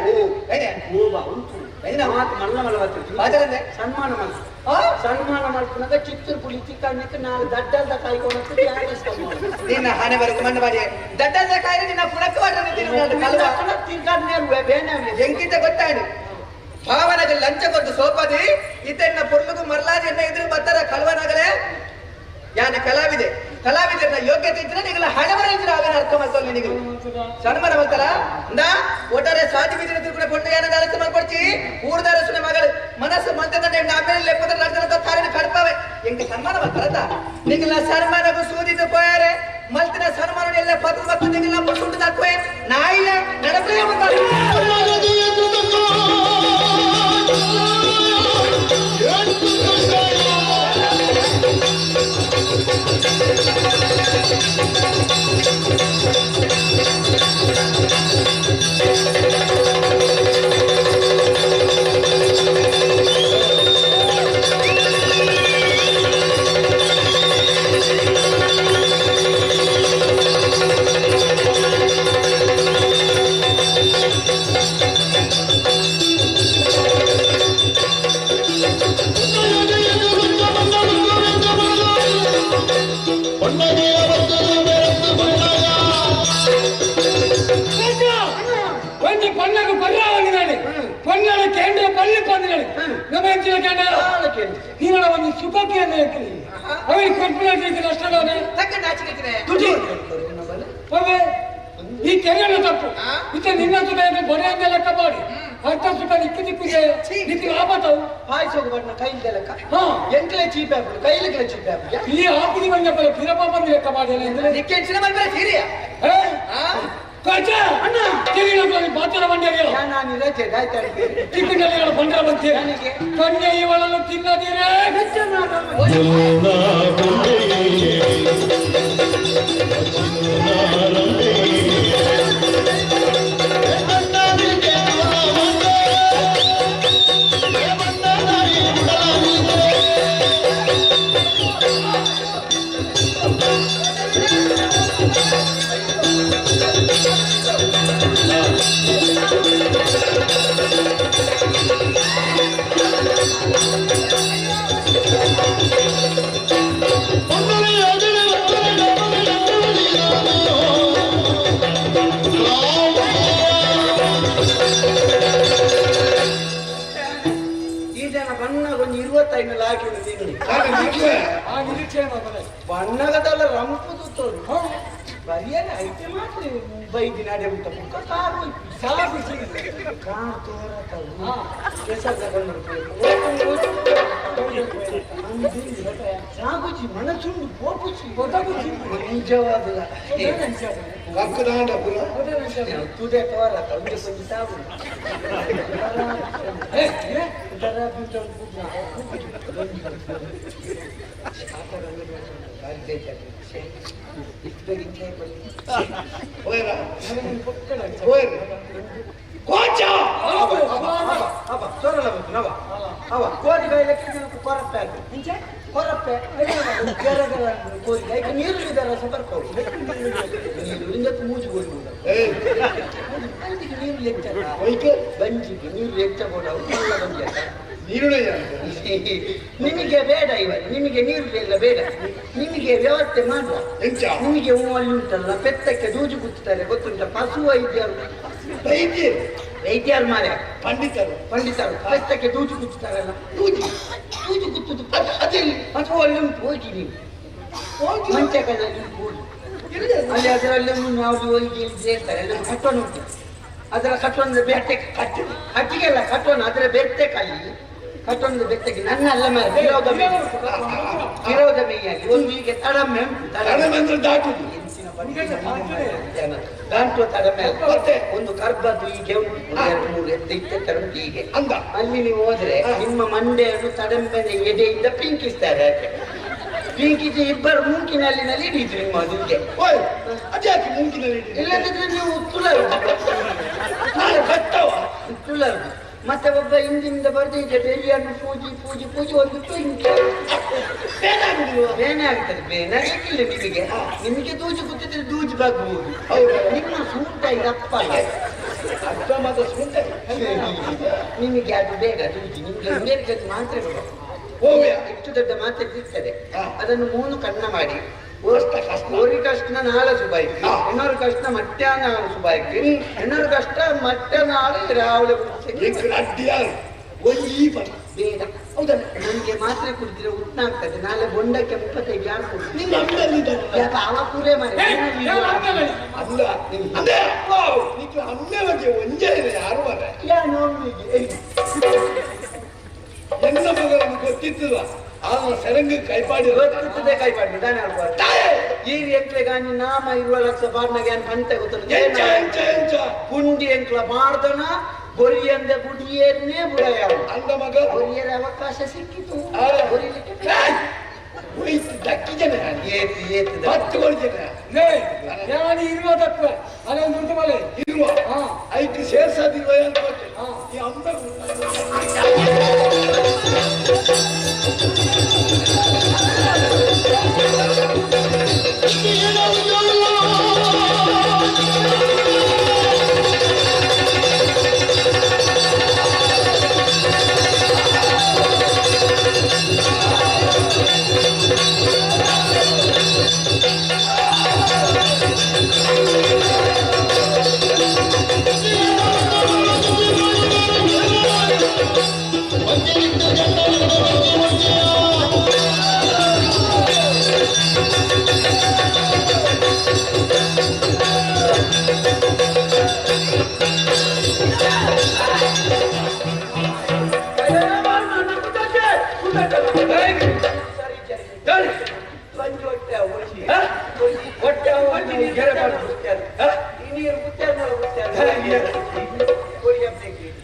ಏನೇ. ಓ ಬಾ ಉಂಟು ಏನ? ಮಾತು ಮಲ್ಲ ಮಲ್ಲ ಬರ್ತದೆ. ಮಾತಾಡಂದೆ? ಸನ್ಮಾನ ಮಾಡ್ತು. ಆ? ಸನ್ಮಾನ ಮಾಡ್కున్నాక ಚಿತ್ತೂರು ಪುಲಿ ಚಿಕ್ಕಣ್ಣಕ್ಕೆ ನಾನು ದಡ್ಡಲ್ದ ಕಾಯ್ಕೊಂಡು. ನಿನ್ನ ಹಣೆ ಬರಕು ಮಣ್ಣು ಬಾರಿ ದಡ್ಡದ ಕಾಯಿ ನಿನ್ನ ಪುಣಕ್ಕೆ ಕಲ್ವ. ಎಂಕಿತ ಗೊತ್ತಾಯ್ತು ಭಾವನಗ ಲಂಚ ಕೊಟ್ಟು ಸೋಪದಿ ಇತನ್ನ ಪೊರ್ಲುಗು ಮರ್ಲಾದಿ ಎನ್ನ ಎದುರು ಬತ್ತರ ಕಲ್ವನಗಲೇ ಯಾನ ಕಲಾವಿದೆ ಕಲಾವಿದರನ್ನ ಯೋಗ್ಯತೆ ಇದ್ರೆ ನಿಗಲ ಹಣೆ ಬರ ಇದ್ರೆ ಅವನ ಅರ್ಥ ಮಾಡ್ಕೊಳ್ಳಿ ನಿಗಲು ಸನ್ಮಾನ ಮಾಡ್ತಾರ ಅಂದ ಒಟ್ಟಾರೆ ಸಾಧಿ ಬಿದ್ದಿನ ತಿಳ್ಕೊಂಡ ಪೊಣ್ಣು ಯಾನ ಆಲೋಚನೆ ಮಾಡ್ಕೊಡ್ಚಿ ಊರ್ದಾರಸುನ ಮಗಳು ಮನಸ್ಸು ಮಂತದ ಆಮೇಲೆ ಲೆಪ್ಪದ ನಡ್ದನ ತಾರಿನ ಕಡ್ಪಾವೆ ಎಂಕ ಸನ್ಮಾನ ಮಾಡ್ತಾರತ್ತ ನಿಗಲ ಸನ್ಮಾನಗೂ ಸೂದಿದ್ದು ಪೋಯಾರೆ ಮಲ್ತಿನ ಸನ್ಮಾನ ಎಲ್ಲ ಪತ್ರ ಮತ್ತು ನಿಗಲ ಸುಂಟು ದಾಕುವೆ ನಾಯಿಲೆ ನಡಪಲೇ ಬಂತಾರೆ. ಒಂಜಿ ಪಣ್ಣకు ಪರ್ರ ಬಂದಿದ್ದಾಳೆ ಪಣ್ಣನ ಕೇಂದ್ರ ಪಳ್ಳಿ ಬಂದಿದ್ದಾಳೆ ನಮ್ಮ ಹೆಂಚಿನ ಕೇಂದ್ರ ನೀನಡ ಒಂದು ಸುಖಕ್ಕೆ ಅಂತ ಹೇಳ್ತೀನಿ ಅವರಿಗೆ ಕೊಡ್ಪಿನ ನಷ್ಟದಾನೆ. ತಕ್ಕ ನಾಚಿಕೆ. ದುಡ್ಡು ಪವ್ವೆ ಈ ಕೆರೆಯನ್ನು ತಪ್ಪು ಇತ್ತೆ ನಿನ್ನ ಸುಖ ಬರೆಯ ಲೆಕ್ಕ ಮಾಡಿ ಅರ್ಥ ಸುಖ ನಿಕ್ಕು ದಿಕ್ಕಿಗೆ ನಿಕ್ಕು ಆಪತ್ತವು. ಪಾಯಸೋಗ ಬಣ್ಣ ಕೈಲ್ದೆಲಕ್ಕ. ಹಾ. ಎಂಕ್ಲೆ ಚೀಪ್ ಆಪುಡು ಕೈಲಿಕ್ಲೆ ಚೀಪ್ ಆಪುಡು. ಈ ಆಪಿನಿ ಬಂದ ಪಿರಪ್ಪ ಬಂದು ಲೆಕ್ಕ ಮಾಡಿ ಅಂದ್ರೆ ನಿಕ್ಕೆಂಚಿನ ಮಲ್ಪರೆ ಸೀರಿಯ. ಕಚ ಅಣ್ಣ ತಿಳಿನ ಪಾತ್ರ ಬಂದಿರೋ. ನಾನು ರಜೆ ಆಯ್ತಾ. ತಿಕ್ಕಿನಲ್ಲಿ ಬಂದ್ರ ಬಂತೀರ ಕನ್ಯೆ ಇವಳನ್ನು ತಿನ್ನದಿರೇ. ಈ ಜನ ಬಣ್ಣ ಒಂದು 25 ಲಾಕಿ ತಿನ್ನಿ. ಆ ನಿರೀಕ್ಷೆ ಮಾಡ್ತಾರೆ. ಬಣ್ಣಗದಲ್ಲ ರಂಪು ತೋರು ಬರಿಯಲ್ಲ ಐತೆ ಮಾತ್ರ ಬೈದಿನ ಅಡೆ ಊಟ ಮುಖ ಕಾರು. ಸಾಕು. ಕಾರ್ ತೋರತವು. ಹಾ. ಕೆಸರು ತಗೊಂಡು ಸಾಗುಜಿ ಮನಸ್ಸುಂಡು ಪೋಪುಚಿ. ಗೊತ್ತಾಗುತ್ತಿ. ನಿಜವಾದ. ಏನ್ ಅನ್ಸತ್ತೆ? ಕಕ್ಕದಾಂಡ ಪುರ ತುದೆ ತೋರ ಒಂಜಿ ಕೊಂಜಿ ತಾವು ಹೋಯ್ರ ಹೋಯ್ರ ಕೋಚ ಅವ ಸೋರಲ್ಲ ಬಂತು ನವ ಅವ ಕೋರಿಗಾಯಿ ಲೆಕ್ಕ ಕೊರಪ್ಪೆ ಆಯ್ತು ಕೊರಪ್ಪೆ ಕೋರಿಗಾಯಿ ನೀರು ಇದ್ದಾರ ಸಂಪರ್ಕ ನೀರು ಇಂದಕ್ಕೆ ಮೂಜು ಕೊಡುವುದು ನೀರು ಲೆಕ್ಕ ಹೋಯ್ಕೆ ಬಂಜಿಗೆ ನೀರು ಲೆಕ್ಕ ಕೊಡವು ಬಂಜಿ ನೀರುಳ್ಳಿ ನಿಮಗೆ ಬೇಡ ಇವಾಗ ನಿಮಗೆ ನೀರು ಎಲ್ಲ ಬೇಡ ನಿಮಗೆ ವ್ಯವಸ್ಥೆ ಮಾಡುವ ಎಂಚ ನಿಮಗೆ ಅಲ್ಲಿ ಉಂಟಲ್ಲ ಪೆತ್ತಕ್ಕೆ ದೂಜು ಗುತ್ತಾರೆ ಗೊತ್ತುಂಟ ಪಶು ವೈದ್ಯರು ವೈದ್ಯರು ವೈದ್ಯರು ಮಾರೆ ಪಂಡಿತರು ಪಂಡಿತರು ಪೆತ್ತಕ್ಕೆ ದೂಜು ಗುತ್ತಾರಲ್ಲ ದೂಜಿ ದೂಜು ಗುತ್ತುದು ಅದೆಲ್ಲಿ ಅದು ಅಲ್ಲಿ ಉಂಟು ಹೋಗಿ ನೀವು ಹೋಗಿ ಮಂಚಕದಲ್ಲಿ ಉಂಟು ಹೋಗಿ ಅಲ್ಲಿ ಅದರಲ್ಲಿ ನಾವು ಹೋಗಿ ಸೇರ್ತಾರೆ ಅಲ್ಲಿ ಒಂದು ಕಟ್ಟೋಣ ಉಂಟು ಅದರ ಕಟ್ಟೋಣದ ಬೆಟ್ಟೆ ಕಟ್ಟಿ ಕಟ್ಟಿಗೆಲ್ಲ ಕಟ್ಟೋಣ ಅದರ ಬೆಟ್ಟೆ ಕಲ್ಲಿ ಕಟ್ಟೋಣದ ಬೆಟ್ಟಕ್ಕೆ ನನ್ನ ಅಲ್ಲ ಮಾರ್ರೆ, ಗಿರೋದ ಮೇಯ ಗಿರೋದ ಮೇಯಲ್ಲಿ ಒಂದು ಹೀಗೆ ತಡಮೆ ಉಂಟು ತಡಮೆ ತಡಮೆ ಅಂದ್ರೆ ದಾಟುದು ಎಂಚಿನ ಬಟ್ಟೆ ದಾಟುವ ತಡಮೆ ಅಲ್ಲ. ಮತ್ತೆ? ಒಂದು ಕರ್ಬದ್ದು ಹೀಗೆ ಉಂಟು ಒಂದು ಎರಡು ಮೂರು ಎತ್ತು ಇತ್ತೆತ್ತರ ಉಂಟು ಹೀಗೆ ಅಂದ ಅಲ್ಲಿ ನೀವು ಹೋದ್ರೆ ನಿಮ್ಮ ಮಂಡೆಯನ್ನು ತಡಂಬೆನ ಎದೆಯಿಂದ ಪಿಂಕಿಸ್ತಾರೆ ಆಚೆ ಪಿಂಕಿಸಿ ಇಬ್ಬರು ಮೂಕಿನಲ್ಲಿನಲ್ಲಿ ಹಿಡಿಯಿತು ನಿಮ್ಮ ಅದಕ್ಕೆ ಓಯ್ ಅದ್ಯಾಕೆ ಮೂಗಿನಲ್ಲಿ ಹಿಡಿದು? ಇಲ್ಲದಿದ್ರೆ ನೀವು ತುಳರು ನಾನು ಕಟ್ಟವ ತುಳರು ಮತ್ತೆ ಒಬ್ಬ ಹಿಂದಿನಿಂದ ಬರೆದು ಹೀಗೆ ಬೆಲಿಯನ್ನು ಪೂಜಿ ಪೂಜಿ ಪೂಜಿ ಒಂದು ಪಿಂಕಿ ಬೇನಾಗುದಿಲ್ವಾ? ಬೇನೆ ಆಗ್ತದೆ ಬೇನೆ ಆಗ್ಲಿಕ್ಕಿಲ್ಲ ನಿಮಗೆ ನಿಮಗೆ ದೂಜು ಕೂತಿದ್ರೆ ದೂಜು ಬಾಗಬಹುದು ಹೌದು. ನಿಮ್ಮ ಸೂಟ ಇದಪ್ಪ ಅಲ್ಲ. ಅರ್ಧ ಮಾತ್ರ ಸುಂಟ ನಿಮಗೆ ಅದು ಬೇಡ ದೂಜಿ ನಿಮಗೆ ಒಂದೇ ಮಾತ್ರೆ ಕೊಡು. ಹೋಗ್ಯ ಇಷ್ಟು ದೊಡ್ಡ ಮಾತ್ರೆ ಸಿಗ್ತದೆ ಹಾ. ಅದನ್ನು ಮೂನು ಕಣ್ಣ ಮಾಡಿ ಕಷ್ಟ, ಕಷ್ಟ. ஒரு கஷ்டம் நாலு சுபாய்க்கு ಹಾ. இன்னொரு கஷ்டம் மத்தியானம் நாலு சுபாய்க்கு இன்னொரு கஷ்டம் மற்ற நாள் ராவில குடிச்சு ಎಂಕ್ ಅಡ್ಡಿಯಾರು ಒಂಜಿ ಪದ ಬೇಡ ಹೌದಲ್ಲ ನಮಗೆ ಮಾತ್ರೆ ಕುಡಿದ್ರೆ ಉತ್ನ ಆಗ್ತದೆ ನಾಳೆ ಬೊಂಡಕ್ಕೆ 35 ಯಾರು ಕೊಡುದು ನಿಮ್ಮ ಅಮ್ಮಲ್ಲಿ ಇದ್ದಾನಲ್ಲ. ಯಾಕ ಅವ ಪೂರೇ ಮಾರೆ ಅಲ್ಲ ಅದೇ ನಿಕ್ಲ ಅಮ್ಮೆ ಬಗ್ಗೆ ಒಂಜೇ ಇದೆ ಯಾರು ಮಾರ್ರೆ ಎನ್ನ ಮಗಳನ್ನು ಗೊತ್ತಿತ್ತದ ಆ ಸೆರಂಗ ಕೈಪಾಡಿ ಗೊತ್ತಿರ್ತದೆ ಕೈ ಪಾಡಿ ದಾನೆ ಆಡ್ಬಾರ್ದು. ಈ ಎಂಕ್ಲೆಗಾನಿ ನಾಮ 20 ಲಕ್ಷ ಬಾಡ್ನಾಗ ಏನ್ ಪಂತೆ ಗೊತ್ತುಂಟು? ಎಂಚ ಎಂಚ ಎಂಚ ಪುಂಡಿ ಎಂಕ್ಲ ಮಾಡ್ದನ ಗೊರಿಯಂದ ಗುಡಿಯೇರ್ನೇ ಬುಡಯಾವ ಅಂದ ಮಗ ಕೊರಿಯರ ಅವಕಾಶ ಸಿಕ್ಕಿತು ಆ. ಕೊರಿಲಿಕ್ಕೆ ಹೋಯ್ತು ದಕ್ಕಿ ಜನ ಏತು ಏತು 10 ಕೋಟಿ ಜನ ಯಾರು ಇರುವ ತತ್ವ ಅಲ್ಲೊಂದು ಉಂಟು ಮಲೆ ಇರುವ ಹಾ. ಐಕ್ ಸೇರ್ಸದಿರುವ ಅಂತ ಗೊತ್ತು. ಹಾ. ಈ ಅಮ್ಮ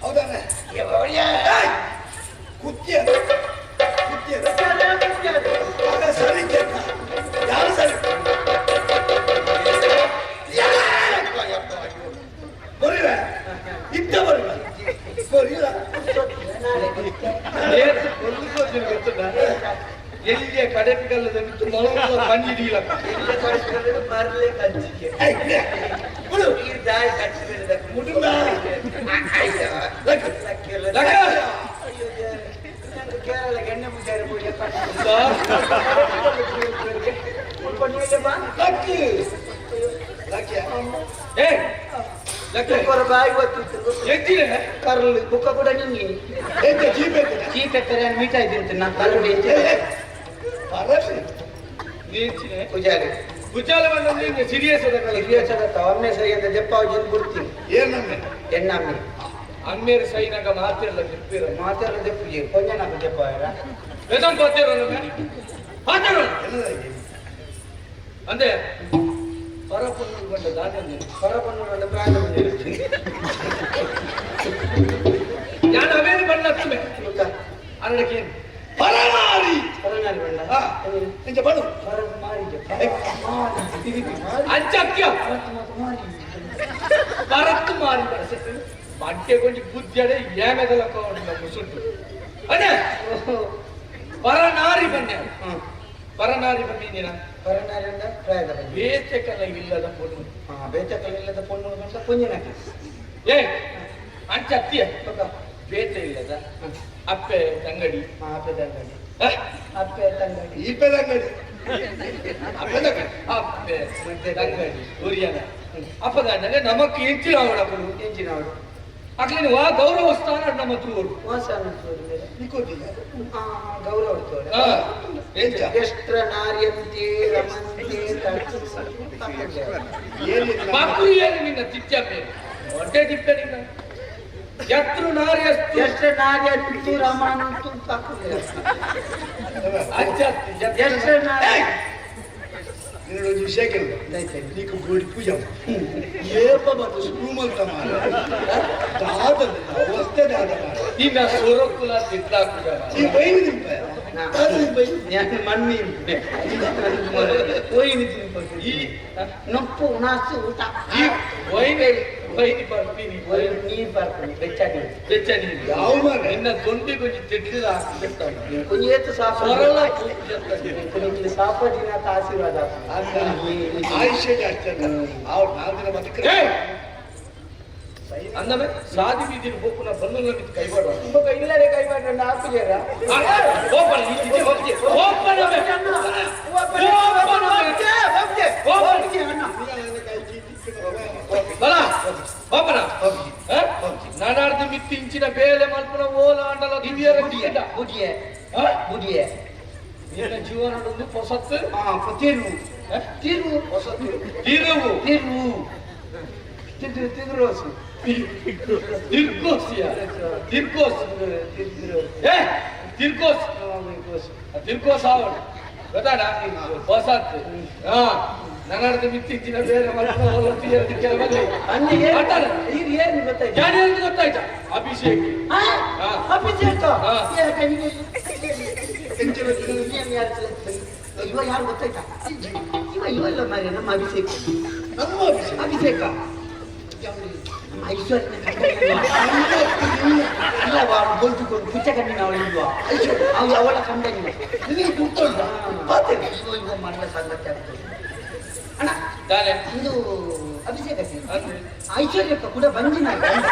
ಹೌದಾನೆ ಕುತ್ತಿಯ ಕುತ್ತಿಯ ಆಗ ಸರಿ ಕೇಳ್ಕ. ಯಾರು ಸರಿ ಬರೀರ ಇದ್ದ ಬರೀರ ಬರೀರ ಎಲ್ಲಿಯ ಕಡೆಗಲ್ಲದ ಬಿಟ್ಟು ಮೊಳಗುವ ಕಣ್ಣಿಡಿಯಿಲ್ಲ ಬರ್ಲೆ ಕಂಚಿಗೆ ಬಿಡು ಈ ದಾರಿ ಕಟ್ಟಿ ಮುಡುಂಬ. ಕೇರಳ ಎಣ್ಣೆ ಪೂಜಾರಿ ಪೂಜೆ ಲಕ್ಕಿ ಲಕ್ಕಿ ಏ ಲಕ್ಕ ಬಾಯಿ ಗೊತ್ತಿತ್ತು ಎತ್ತಿದೆ ಕರ್ಲು ಬುಕ್ಕ ಕೂಡ ನಿಂಗೆ ಎಂತ ಜೀಪ್ ಎಂತ ಚೀಪ್ ಎತ್ತರೆ ಮೀಟ ಇದ್ದೀನಿ ನಾ ಕರ್ಲು ಪರಸಿ ನೀರ್ಚಿನೆ ಪೂಜಾರಿ ಭುಜಾಲ ಬಂದ್ರೆ ಸೀರಿಯಸ್ ಅದ ಕಲ ಹಿರಿಯ ಸದತ್ತ ಒಮ್ಮೆ ಸೈ ಅಂತ ದೆಪ್ಪಾವಜಿನ ಬಿಡ್ತೀನಿ ಏನಮ್ಮೆ ಎಣ್ಣಮ್ಮೆ ಅಮ್ಮೇರು ಸೈನಾಗ ಮಾತಿರಲ್ಲ ತಿಪ್ಪಿರ ಮಾತಾಡೋ ದೆಪ್ಪುಜಿ ಕೊಂಜ నాకు ದೆಪ್ಪಾಯರ ವೇದಂ ಪಾತೇರೋ ಪಾತೇರೋ എന്നದಾಗಿ ಅಂದೆ ಪರ ಪೊಣ್ಣು ಬಂಡ ದಾನೆ ಪರ ಪೊಣ್ಣು ಪ್ರಾಯ ನಾನು ಅವೇನು ಬಣ್ಣ ಹತ್ತುಮೆ ಅರಡಕ್ಕೆ ಪರನಾರಿ ಪರನಾರಿ ಬಣ್ಣ ಆ. ನಿಜ ಬಡು ಪರ ಮಾರಿಗೆ ಅಂಚಕ್ಯ ಪರತ್ತು ಮಾರಿ ಬರಸೆ ಬಟ್ಟೆ ಕೊಂಚ ಬುದ್ಧಿಯಡೆ ಏಮೆದಲ ಕೋಂಡ ಮುಸುಂಟು ಅದೇ ಪರನಾರಿ ಬನ್ನೆ ಪರನಾರಿ ಬನ್ನಿ ನೀನ ಪರನಾರಿ ಅಂಡ ಪ್ರಾಯದ ಬಣ್ಣ ಬೇತೆ ಕಲ ಇಲ್ಲದ ಪೊಣ್ಣು ಹಾ ಬೇತೆ ಇಲ್ಲದ ಪೊಣ್ಣು ಬಂಡ ಪೊಂಜಿನಕ್ಕೆ ಏ ಅಂಚತ್ಯ ಬೇತೆ ಇಲ್ಲದ ಅಪ್ಪೆ ತಂಗಡಿ ಹಾ ಅಪ್ಪೆ ತಂಗಡಿ ಆ? ಅಪ್ಪೆ ತಂಗಡಿ ಈ ಪೆದಂಗಡಿ ಅಪ್ಪೆ ತಂಗಡಿ ಅಪ್ಪೆ ತಂಗಡಿ ಉರಿಯನ ಅಪ್ಪದಾಂಡಗೆ ನಮಕ್ ಇಂಚಿನ ಅವಳಕುಲು ಎಂಚಿನವಳು ಅಕ್ಲಿನ ವಾ ಗೌರವ ಸ್ಥಾನ ನಮ್ಮ ತೂರು ವಾಸನ ನಿಕೋದಿಲ್ಲ ಆ ಗೌರವ ತೋರೆ ಆ, ಎಂಚ ಎಷ್ಟ್ರ ನಾರ್ಯಂತೆ ರಮಂತೆ ಏನಿಲ್ಲ ಮಕ್ಕಳು ಏನು ನಿನ್ನ ತಿಚ್ಚಮ್ಮೆ ಹೊಟ್ಟೆ ತಿಪ್ಪ ನಿನ್ನ ಎತ್ರು ನಾರಿಯಸ್ತು ಎಷ್ಟ್ರ ನಾರ್ಯಂತು ರಮಂತು ಅಜ್ಜ ಎಷ್ಟ್ರ ನಾರ್ಯ ನಿನ್ನೊಂದು ವಿಷಯ ಕೇಳಿದ ನೀಕು ಗೋಡಿ ಪೂಜೆ ಏಪ ಮತ್ತು ಸ್ಕೂಮಂತ ಮಾರ ದಾದ ಅವಸ್ಥೆ ದಾದ ಮಾರ ನಿನ್ನ ಸೊರಕುಲ ತಿದ್ದಾಕುಜ ಈ ಬೈನಿ ನಿಂಪ ನಾನು ಮಣ್ಣಿ ಹೋಯಿನಿ ತಿನ್ಬೇಕು ಈ ನೊಪ್ಪು ಉಣಾಸು ಊಟ ಈ ವೈನಿ ವೈನಿ ಬರ್ತೀನಿ ಒಯ್ದು ನೀರು ಬರ್ತೀನಿ ಬೆಚ್ಚ ನೀರು ಬೆಚ್ಚ ನೀರು ಯಾವ ಮಾರ್ರೆ? ನಿನ್ನ ದೊಂಡಿ ಕೊಂಚ ತಿಡ್ಲಿದ ಹಾಕ್ಬಿಡ್ತಾನೆ కొంచెం ఏత్తు సాప ಸೊರಲ కొంచెం సాపదినాಥ ಆಶೀರ್ವಾದ ಆಯುಷ್ಯ ಜಾಸ್ತಿ ಅಂತ ಅವ್ರು ನಾಲ್ಕು ದಿನ ಬದುಕ್ರೆ ಏಯ್! ಅಂದಮೆ ಸಾದಿ ಬೀದಿಲಿ ಹೋಗುನ ಬಂದು ಕೈಬಾಡ ఇంకొక ఇల్లడే కైపాడు ఆపులేరా ಓಪನ್ ಓಪನ್ ಬಲ ಓಪನ ನಾನಾರ್ದು ಮಿತ್ತಿಂಚಿನ ಬೇಲೆ ಮಲ್ಪುನ ಓಲ ಅಂಡಲ ದಿವ್ಯರ ಕಿಂಡ. ಬುಡಿಯೆ ಆ? ಬುಡಿಯೆ ನಿನ್ನ ಜೀವನದೊಂದು ಹೊಸತ್ತು ತಿರು ಆ? ತಿರು ತಿರುವು ತಿರು ತಿರು ತಿರುರೋಸು ತಿರ್ಕೋಸಿಯ ತಿರ್ಕೋಸ್ ಏ ತಿರ್ಕೋಸ್ ತಿರ್ಕೋಸ್ ಆವಡು ಗೊತ್ತಾಡ ಹೊಸತ್ತು ಹಾ ನನ್ನರ್ದು ಮಿತ್ತಿಂಚಿನ ಬೇಲೆ ಮಲ್ಪುನ ಓಲ ದಿವ್ಯರ ದಿಕ್ಕೆಲ್ಲ ಬಂದು. ಅಣ್ಣ ಆಟಾಡ. ಇದು ಏನು ಗೊತ್ತಾಯ್ತು ಯಾರು ಹೇಳಿದ್ದು ಗೊತ್ತಾಯ್ತಾ ಅಭಿಷೇಕ್ ಆ? ಹಾ. ಅಭಿಷೇಕ ಹಾ. ಇವ ಯಾರು ಗೊತ್ತಾಯ್ತಾ ಇವ ಇವ ಇಲ್ಲ ಮಾರ್ರೆ ನಮ್ಮ ಅಭಿಷೇಕ ನಮ್ಮ ಅಭಿಷೇಕ ಅಭಿಷೇಕ ನಮ್ಮ ಐಶ್ವರ್ಯನ ಗಂಡ ಇಲ್ಲ ಬೋಲ್ತುಕೊಂಡು ಪುಚ್ಚ ಕಣ್ಣಿನ ಅವಳು ಇಲ್ವಾ ಅವಳು ಅವಳ ಕಂಡನಿನ ನಿನಗೆ ಗುರ್ತುಂಟ ಇವ ಇವ ಮರಣ ಸಂಗತಿ ಆಗ್ತದೆ ಅಣ್ಣ ತಾನೆ ಇದು ಅಭಿಷೇಕ ಅಂದ್ರೆ ಐಶ್ವರ್ಯಕ್ಕ ಕೂಡ ಬಂಜಿನ ಗಂಡ.